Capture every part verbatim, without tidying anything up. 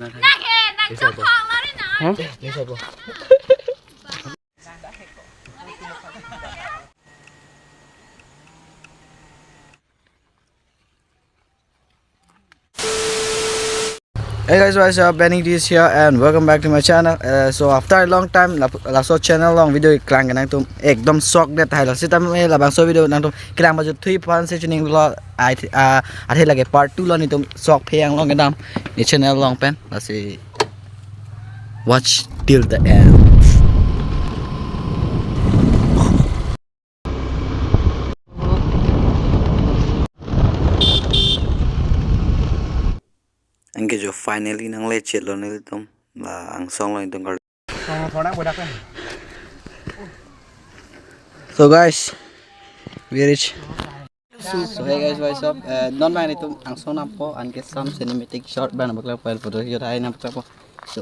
Hah? Hey guys, what's up? Benny D is here and welcome back to my channel. Uh, so after a long time, la- laso channel along video kelang ke nangtum ekdom sok det hai lo. Sitame labangso video nangtum kelang baju thui pan se chuning lo ai thi- ah, athe lake part two lo, netum sok pheyang long kedam ne channel along pen. Lasi watch till the end. Anke jo finally nangle chet lo nelitum la angsong lo netum kar. So guys, we reach. So hey guys, what's up? Eh, non abang netum angsong dampo, anke some cinematic shot abang nangpaklangpo, photo shoot hai nangpaklangpo. So.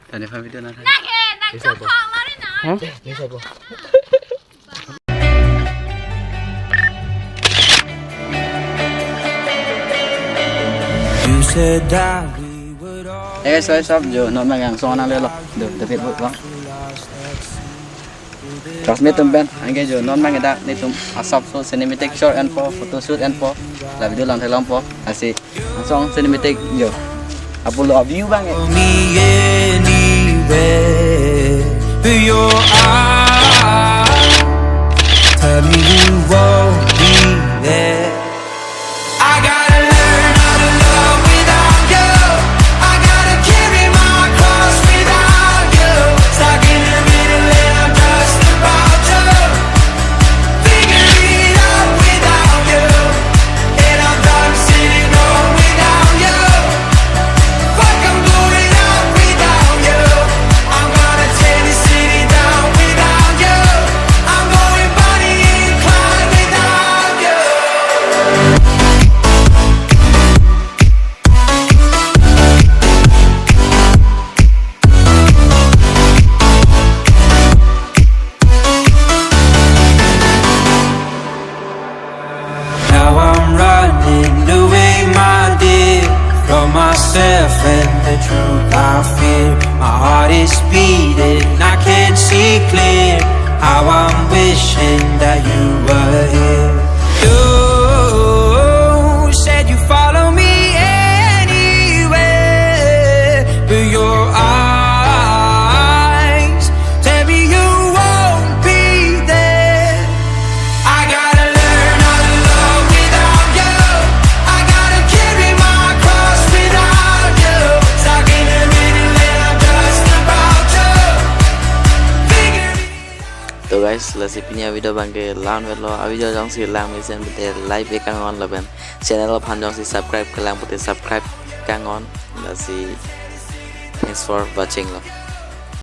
Tadi pa video na. Hah? You said that we would all Hey guys, what's up? Jo non abang angsong nanglelo. Do, do fit bang. Classmate atum pen, anke jo non abang dak netum asap so cinematic shot enpo, photo shoot enpo, la video lang theklongpo, lasi angsong cinematic jo. Apotlo a-view abang eh. Me anywhere, but your eyes tell me you won't be there. I gotta learn how to love without you. I gotta carry my cross without you. Stuck in the middle and I'm just about to figure it out without you. And I'm done sitting home without you. Fuck, I'm going out without you. I'm gonna tear the city down without you. I'm going Bonnie and Clyde without you. Now I'm running away, my dear, from myself and the truth I fear. My heart is beating, I can't see clear. How I'm wishing that you were here. You said you follow me anywhere, but your eyes tell me you won't be there. I gotta learn how to love without you. I gotta carry my cross without you. Stuck in the middle and I'm just about to figure it out. To guys, lasi pini a-video abangke la-an vetlo, a-video jongsi lang mesen pute like e kangon lapen channel aphan jongsi subscribe kelang pute subscribe kangon, lasi thanks for watching lo.